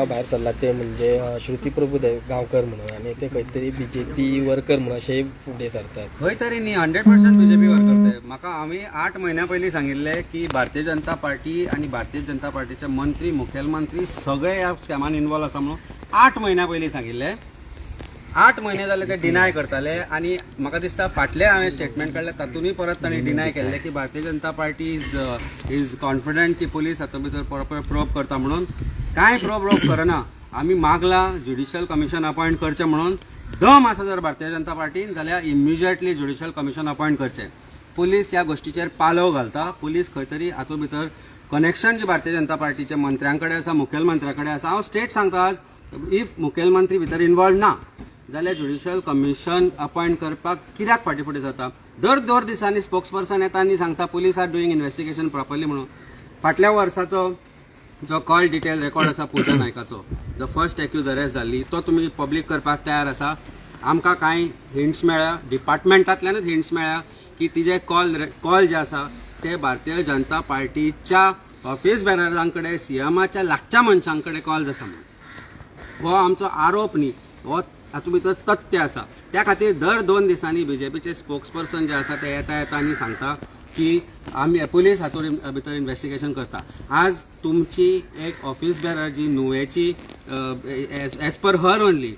भायर सरला ते म्हणजे श्रुती प्रभू गांवकर म्हणून आनी ते खंय तरी बीजेपी वर्कर म्हणून अशें फुडें सरतात. खंय तरी न्ही, 100% बीजेपी वर्कर ते. म्हाका आमी 8 म्हयन्या पयलीं सांगिल्लें की भारतीय जनता पार्टी आनी भारतीय जनता पार्टीचे मंत्री, मुखेलमंत्री सगळे ह्या स्कॅमान इन्वॉल्व आसा म्हणून 8 म्हयन्या पयलीं सांगिल्लें. 8 म्हयने जाले ते डिनाय करताले आनी म्हाका दिसता फाटले हांवें स्टेटमेंट काडलें तातूंतय परत तांणी डिनाय केल्लें की Bharatiya Janata Party is confident की पुलीस हातूंत भितर प्रॉपर प्रोब करता म्हणून. कांय प्रोब रोब करना. आमी मागला ज्युडिशियल कमिशन अपॉयंट करचें म्हणून. दम आसा जर भारतीय जनता पार्टीन जाल्यार इमिजिएटली ज्युडिशियल कमिशन अपॉयंट करचें. पुलीस ह्या गोश्टीचेर पालव घालता. पुलीस खंय तरी हातूंत भितर कनेक्शन जी भारतीय जनता पार्टीच्या मंत्र्यां कडेन आसा, मुखेलमंत्र्या कडेन आसा. हांव स्ट्रेट सांगता, आज if मुखेलमंत्री भितर इन्वॉल्व ना जाल्यार ज्युडिशियल कमिशन अपॉयंट करपाक कित्याक फाटीं फुडें जाता? दर 2 दिसांनी स्पोक्स पर्सन येता आनी सांगता, "Police are doing investigation properly" म्हणून. फाटल्या वर्साचो जो कॉल डिटेल रेकॉर्ड आसा पूजा नायकाचो, जो फर्स्ट एक्यूज अरेस्ट जाल्ली, तो तुमी पब्लीक करपाक तयार आसा? आमकां कांय हिंट्स मेळ्ळ्या, डिपार्टमेंटांतल्यानच हिंट्स मेळ्ळ्या की तिजे कॉल जे आसा ते भारतीय जनता पार्टीच्या ऑफिस बेररां कडेन, सीएमाच्या लागच्या मनशां कडेन कॉल्स आसा म्हणून. हो आमचो आरोप न्ही, हो हातूंत भितर तथ्य आसा. त्या खातीर दर 2 दिसांनी बीजेपीचे स्पोक्स पर्सन जे आसा ते येता येता आनी सांगता की आमी पुलीस हातूंत भितर इन्वेस्टिगेशन करता. आज तुमची एक ऑफिस बेरर जी नुवेची, एज पर हर ओनली,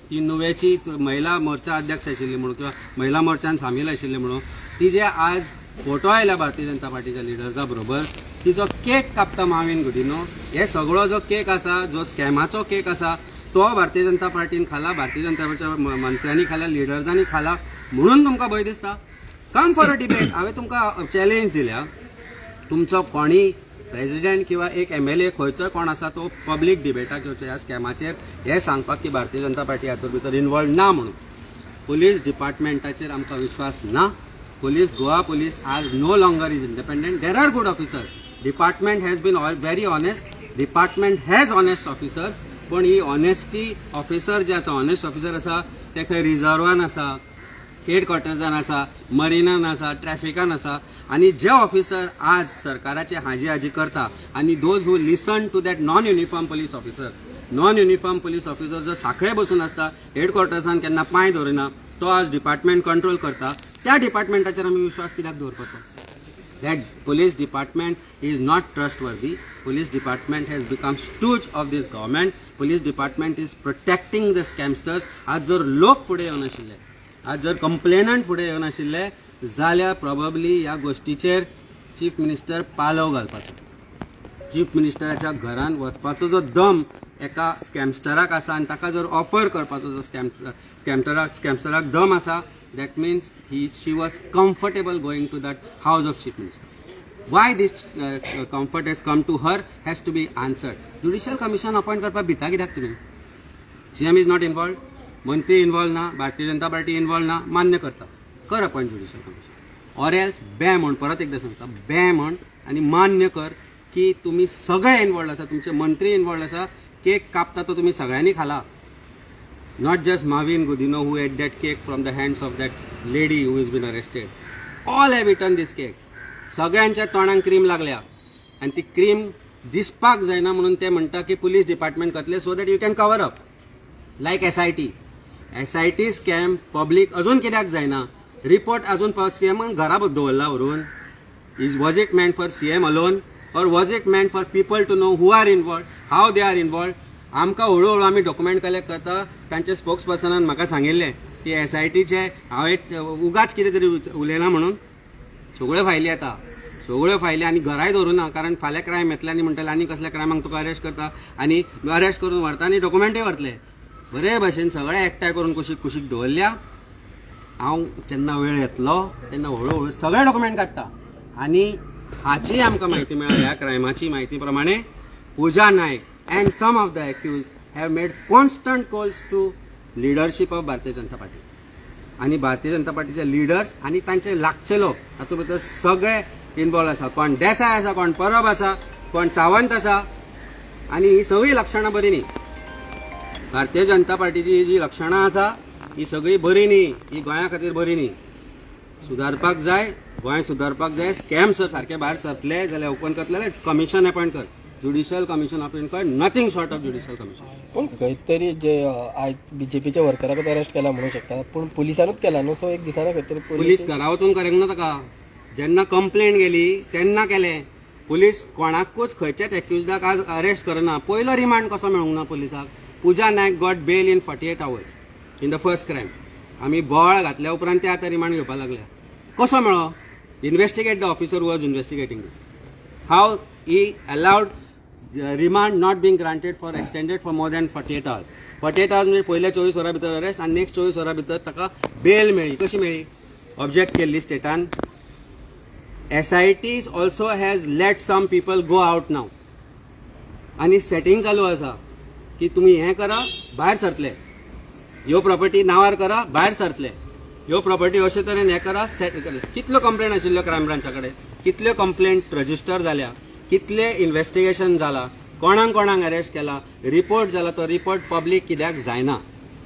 ती नुवेची महिला मोर्चा अध्यक्ष आशिल्ली म्हणून किंवा महिला मोर्चान सामील आशिल्ली म्हणून, तिजे आज फोटो आयला भारतीय जनता पार्टीच्या लिडर्सा बरोबर. तिचो केक कापता माविन गुदिनो. हे सगळो जो केक आसा, जो स्कॅमाचो केक आसा, तो भारतीय जनता पार्टीन खाला, भारतीय जनता पार्टीच्या मंत्र्यांनी खाला, लिडर्सांनी खाला म्हणून तुमकां भंय दिसता. Come for a debate. हांवें तुमकां चॅलेंज दिल्या. तुमचो कोणी प्रेसिडेंट किंवा एक एमएलए खंयचोय कोण आसा तो पब्लीक डिबेटाक येवचो ह्या स्कॅमाचेर हें सांगपाक की भारतीय जनता पार्टी हातूंत भितर इन्वॉल्व ना म्हणून. पुलीस डिपार्टमेंटाचेर आमकां विश्वास ना. पुलीस, गोवा पुलीस आज no longer is independent. There are good officers. Department has been very honest. Department has honest officers. पण ही ऑनेस्टी ऑफिसर जे आसा, ऑनेस्ट ऑफिसर आसा, ते खंय रिजर्वान आसा, हेड क्वॉर्टर्सान आसा, मरिनान आसा, ट्रॅफिकान आसा. आनी जे ऑफिसर आज सरकाराचे हाजी हाजी करता आनी those who listen to that non uniform police officer, non uniform police officer जो साखळे बसून आसता, हेड क्वॉर्टर्सान केन्ना पांय दवरिना, तो आज डिपार्टमेंट कंट्रोल करता. त्या डिपार्टमेंटाचेर आमी विश्वास कित्याक दवरपाचो? That police department is not trustworthy. Police department has become stooge of this government. Police department is protecting the scamsters. आज जर लोक फुडें येवनाशिल्ले, आज जर कंप्लेनंट फुडें येवनाशिल्ले जाल्यार प्रॉबब्ली ह्या गोश्टीचेर चीफ मिनिस्टर पालव घालपाचो. चीफ मिनिस्टराच्या घरान वचपाचो जो दम एका स्कॅमस्टराक आसा आनी ताका जर ऑफर करपाचो जो स्कॅमस्टराक दम आसा, that means he she was comfortable going to that house of chief minister. Why this comfort has come to her has to be answered. Judicial commission appoint करपाक भिता कित्याक तुमी? CM is not involved, मंत्री involve ना, Bharatiya Janata party involve ना, मान्य करता. कर appoint judicial commission or else बे म्हण. परत एकदा सांगता, बे म्हण आनी मान्य कर की तुमी सगळे इन्वॉल्व आसा, तुमचे मंत्री इन्वॉल्व आसा. केक कापता तो तुमी सगळ्यांनी खाला, not just Mauvin Godinho, who ate that cake from the hands of that lady who has been arrested. All have eaten this cake. सगळ्यांच्या तोंडाक क्रीम लागल्या आनी ती क्रीम दिसपाक जायना म्हणून ते म्हणटा की पुलीस डिपार्टमेंट करतले, so that you can cover up like SIT. SIT scam public अजून कित्याक जायना? रिपोर्ट अजून सीएमान घरा दवरला व्हरून. Is was it meant for CM alone or was it meant for people to know who are involved, how they are involved? आमकां हळूहळू आमी डॉक्युमेंट कलेक्ट करता. तांच्या स्पोक्स पर्सनान म्हाका सांगिल्लें की एसआयटीचे हांवें उगाच कितें तरी उलयलां म्हणून. सगळ्यो फायली येता, सगळ्यो फायली. आनी घराय दवरुना, कारण फाल्यां क्रायम येतले आनी म्हणटले आनी कसल्या क्रायमाक तुका अरेस्ट करता आनी अरेस्ट करून व्हरता आनी डॉक्युमेंटय व्हरतले. बरे भशेन सगळे एकठांय करून कुशीक कुशीक दवरल्या. हांव जेन्ना वेळ येतलो तेन्ना हळू हळू सगळे डॉक्युमेंट काडटा. आनी हाची आमकां म्हायती मेळ्ळ्या, ह्या क्रायमाची म्हायती प्रमाणे Puja Naik and some of the accused have made constant calls to leadership of Bharatiya Janata Party. आनी भारतीय जनता पार्टीचे लिडर्स आनी तांचे लागचे लोक हातूंत भितर सगळे इनवॉल्व आसा. कोण देसाय आसा, कोण परब आसा, कोण सावंत आसा. आनी ही सगळीं लक्षणां बरी न्ही. भारतीय जनता पार्टीची ही जी लक्षणां आसा, ही सगळी बरी न्ही. ही गोंया खातीर बरी न्ही. सुदारपाक जाय, गोंय सुदारपाक जाय. स्कॅम जर सारके भायर सरतले जाल्यार ओपन करतले जाल्यार कमिशन अपॉयंट कर. Judicial commission of inquiry, nothing short of judicial commission. पूण खंय तरी जे आयज बीजेपीच्या वर्कराकूच अरेस्ट केला म्हणूंक शकता, पूण पुलिसानूच केला न्हू, सो एक दिसना खंय तरी. पुलीस घरा वचून करूंक ना ताका. जेन्ना कंप्लेंट गेली तेन्ना केलें. पुलीस कोणाकूच, खंयच्याच एक्युजदाक आज अरेस्ट करना. पयलो रिमांड कसो मेळूंक ना पुलिसाक? Puja Naik got bail in 48 hours in the first crime. आमी बोवाळ घातल्या उपरांत ते आतां रिमांड घेवपाक लागल्या. कसो मेळ्ळो? Investigate the officer was investigating this. How he allowed remand not being granted for extended for more than 48 hours? 48 hours म्हणजे पयल्या 24 वरां भितर अरेस्ट आनी नेक्स्ट 24 वरां भितर ताका बेल मेळ्ळी. कशी मेळ्ळी? ऑब्जेक्ट केल्ली स्टेटान. SIT also has let some people go out now आनी सेटींग चालू आसा की तुमी हें करा, भायर सरतले, ह्यो प्रॉपर्टी नांवार करा, भायर सरतले, ह्यो प्रॉपर्टी अशे तरेन हें करा, सेट करा. कितल्यो कंप्लेन आशिल्ल्यो क्रायम ब्रांचा कडेन? कितल्यो कंप्लेंट रजिस्टर जाल्या? कितले इन्वेस्टिगेशन जाला? कोणाक कोणाक अरेस्ट केला? रिपोर्ट जाला, तो रिपोर्ट पब्लीक कित्याक जायना?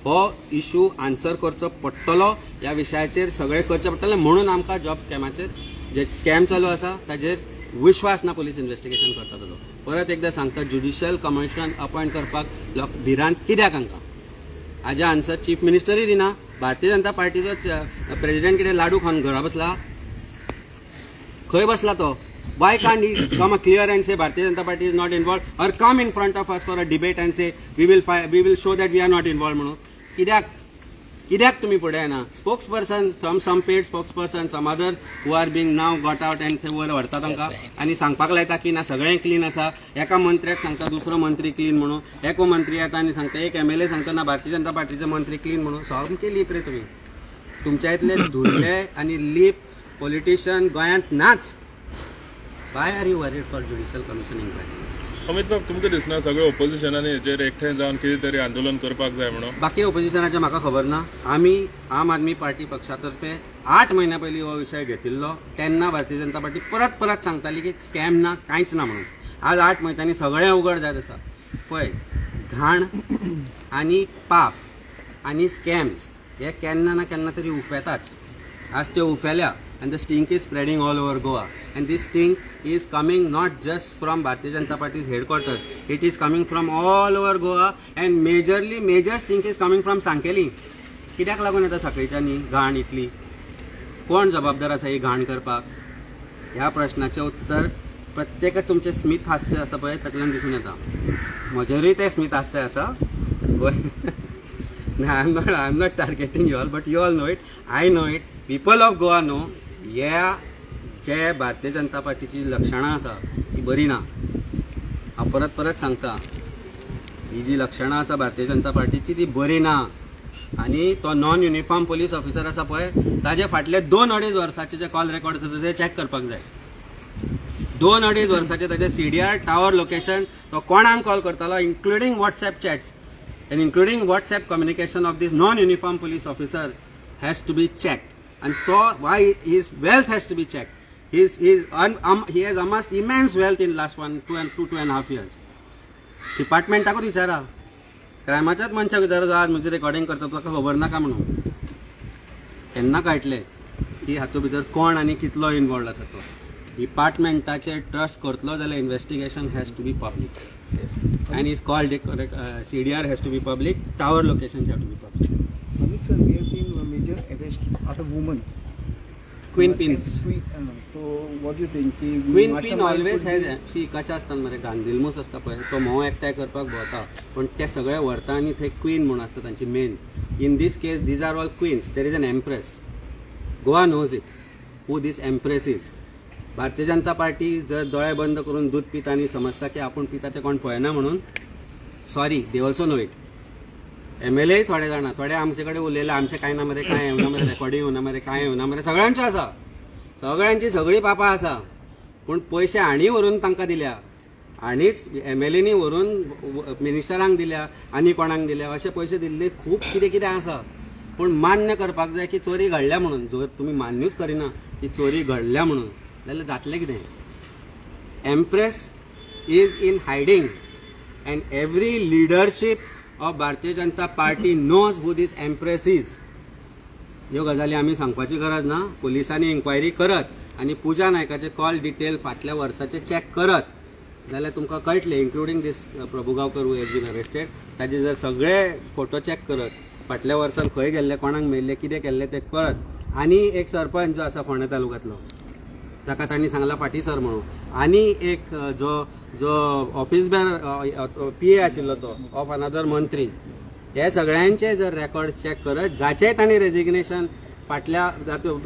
हो इशू आन्सर करचो पडटलो. ह्या विशयाचेर सगळें करचें पडटलें. म्हणून आमकां जॉब स्कॅमाचेर जे स्कॅम चालू आसा ताजेर विश्वास ना. पुलीस इन्वेस्टिगेशन करता ताजो. परत एकदां सांगता, ज्युडिशियल कमिशन अपॉयंट करपाक लोक भिरांत कित्याक हांकां? हाजे आन्सर चीफ मिनिस्टरूय दिना. भारतीय जनता पार्टीचो प्रेसिडेंट कितें लाडू खावन घरा बसला? खंय बसला तो? Why can't he come clear and say Bharatiya Janata party is not involve, or come in front of us for a debate and say we will show that we are not involve म्हणून? कित्याक कित्याक तुमी फुडें येना? Spokesperson, some paid spokesperson, some others who are being now got out and थंय वयर व्हरता तांकां आनी सांगपाक लायता की ना, सगळें क्लीन आसा. एका मंत्र्याक सांगता दुसरो मंत्री क्लीन म्हणून. एको मंत्री येता आनी सांगता, एक एमएलए सांगता ना, भारतीय जनता पार्टीचे मंत्री क्लीन म्हणून. सामके लीप रे तुमी. तुमच्या इतले धुल्ले आनी लीप पॉलिटिशियन गोंयांत नाच. Why are you worried for judicial commission inquiry? Amit बाब, तुमकां दिसना सगळे ओपोजिशनांनी हेचेर एकठांय जावन कितें तरी आंदोलन करपाक जाय म्हणून? बाकी ओपोजिशनाचें म्हाका खबर ना. आमी आम आदमी पार्टी पक्षा तर्फे 8 म्हयन्या पयलीं हो विशय घेतिल्लो. तेन्ना भारतीय जनता पार्टी परत परत सांगताली की स्कॅम ना, कांयच ना म्हणून. आज 8 म्हयन्यांनी सगळें उगड जायत आसा. पळय, घाण आनी पाप आनी स्कॅम्स हे केन्ना ना केन्ना तरी उफेताच. आज ते उफेल्या and the stink is spreading all over Goa, and this stink is coming not just from Bharatiya Janata Party's headquarters, it is coming from all over Goa, and majorly, major stink is coming from Sanquelim. कित्याक लागून येता सांखळीच्यांनी घाण इतली? कोण जबाबदार आसा ही घाण करपाक? ह्या प्रश्नाचें उत्तर प्रत्येक तुमचें स्मित हास्य आसा पळय, तातूंतल्यान दिसून येता. म्हजेरूय तें स्मित हास्य आसा. I am not targeting you all, but you all know it, I know it, people of Goa know. ह्या जे भारतीय जनता पार्टीची लक्षणां आसा ती बरी ना. हांव परत परत सांगता, ही जी लक्षणां आसा भारतीय जनता पार्टीची ती बरी ना. आनी तो नॉन युनिफॉर्म पुलीस ऑफिसर आसा पळय, ताजे फाटले दोन अडीच वर्साचे जे कॉल रेकॉर्ड आसा ते चॅक करपाक जाय. दोन अडीच वर्साचे ताजे सीडीआर, टावर लोकेशन, तो कोणाक कॉल करतालो, including WhatsApp chats and including WhatsApp communication of this non uniform police officer has to be checked. आनी तो why his wealth has to be checked. He has amassed immense wealth in last one two and two two and half years. डिपार्टमेंटाकूच विचारा, क्रायमाच्याच मनशाक विचारा, जो आज म्हजी recording करता ताका खबर नाका म्हणून. केन्ना कळटलें की हातूंत भितर कोण आनी कितलो इनवॉल्ड आसा तो. डिपार्टमेंटाचेर ट्रस्ट करतलो जाल्यार investigation has to be public and is called CDR has to be public, tower location have to be public. Amit sir, we have seen a major arrest of a woman. Queen pins. Queen, so what do you think? की queen pin mastermind always could has be- शी कशें आसता मरे, गांधीलमूस आसता पळय, तो म्होंव एकठांय करपाक भोंवता, पूण ते सगळे व्हरता आनी थंय क्वीन म्हूण आसता तांची main. In this case, these are all queens. There is an empress. Goa knows it, who this empress is. Bharatiya Janata party जर दोळे बंद करून दूद पिता आनी समजता की आपूण पिता ते कोण पळयना म्हणून, sorry, they also know it. MLA थोडे जाणां, थोडे आमचे कडेन उलयले, आमचे कांय ना मरे, कांय येवना मरे, रेकॉर्डिंग येवना मरे, कांय येवना मरे. सगळ्यांचे आसा, सगळ्यांची सगळीं पापां आसा, पूण पयशे हांणी व्हरून तांकां दिल्या, हांणीच एमएलएनी व्हरून मिनिस्टरांक दिल्या आनी कोणाक दिल्या, अशे पयशे दिल्ले खूब कितें कितें आसा. पूण मान्य करपाक जाय की चोरी घडल्या म्हणून. जर तुमी मान्यूच करिना की चोरी घडल्या म्हणून, जाल्यार जातलें कितें? Empress is in hiding and every leadership of Bharatiya Janata Party knows who this empress is. ह्यो गजाली आमी सांगपाची गरज ना. पुलिसांनी इन्क्वायरी करत आनी पुजा नायकाचे कॉल डिटेल फाटल्या वर्साचे चॅक करत. जाल्यार तुमकां कळटलें, including this Prabhugaonkar who has been arrested. ताजे जर सगळे फोटो चॅक करत, फाटल्या वर्सान खंय गेल्ले, कोणाक मेळिल्ले, कितें केल्लें तें कळत. आनी एक सरपंच जो आसा फोंडें तालुक्यांतलो, ताका तांणी सांगलां फाटीं सर म्हणून. आनी एक जो जो ऑफिस बेर पीए आशिल्लो तो ऑफ अनदर मंत्री, हे सगळ्यांचे जर रेकॉर्ड चॅक करत, जाचेय तांणी रेजिग्नेशन फाटल्या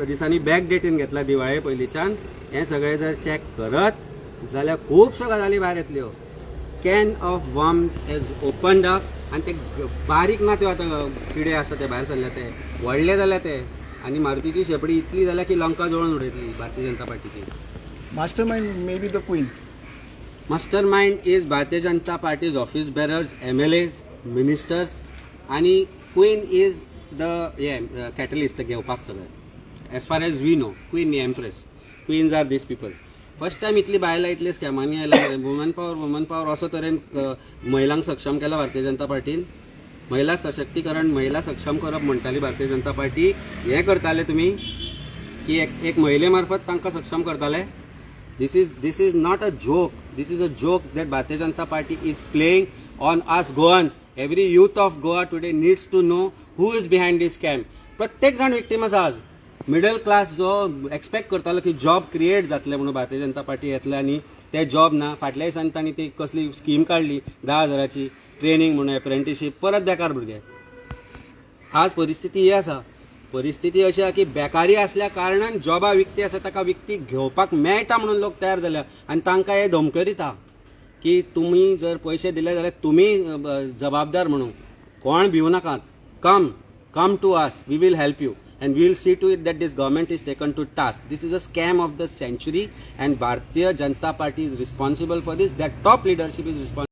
दिसांनी बॅक डेटीन घेतला दिवाळे पयलींच्यान, हे सगळे जर चॅक करत जाल्यार खुबश्यो गजाली भायर येतल्यो. Can of worms is opened up आनी ते बारीक ना त्यो, आतां किडे आसा ते भायर सरल्या, ते व्हडले जाल्या ते. आनी मारुतीची शेपडी इतली जाल्या की लंका जळून उडयतली भारतीय जनता पार्टीची. Mastermind may be the queen. Mastermind is Bharatiya Janata Party's office bearers, MLAs, ministers आणि क्वीन is the हे कॅटलिस्ट घेवपाक सगळें. As far as we know, queen, empress, queens are these people. First time इतली बायलां इतले स्कॅमांनी आयला. Woman power, woman power, असो तरेन महिलांक सक्षम केला भारतीय जनता पार्टीन. महिला सशक्तीकरण, महिला सक्षम करप म्हणटाली भारतीय जनता पार्टी. हें करताले तुमी की एक एक महिले मार्फत तांकां सक्षम करताले. This is not a joke. This is a joke that Bharatiya Janata Party is playing on us Goans. Every youth of Goa today needs to know who is behind this scam. प्रत्येक जाण victim आसा आज. Middle class जो expect करतालो की job create जातले म्हणून Bharatiya Janata party येतले, आनी ते जॉब ना. फाटल्या दिसांनी तांणी ती कसली स्कीम काडली 10,000ची ट्रेनिंग म्हणून, एप्रेंटिशीप, परत बेकार भुरगे. आज परिस्थिती ही आसा. परिस्थिती अशी आसा की बेकारी असल्या कारणान जॉबा विकती आसा, ताका विकती घेवपाक मेळटा म्हणून लोक तयार जाल्या आनी तांकां हे धमक्यो दिता की तुमी जर पयशे दिले जाल्यार तुमी जबाबदार म्हणून. कोण भिवू नाकात. Come to us, we will help you and we will see to it that this government is taken to task. This is a scam of the century and Bharatiya Janata Party is responsible for this. That top leadership is responsible.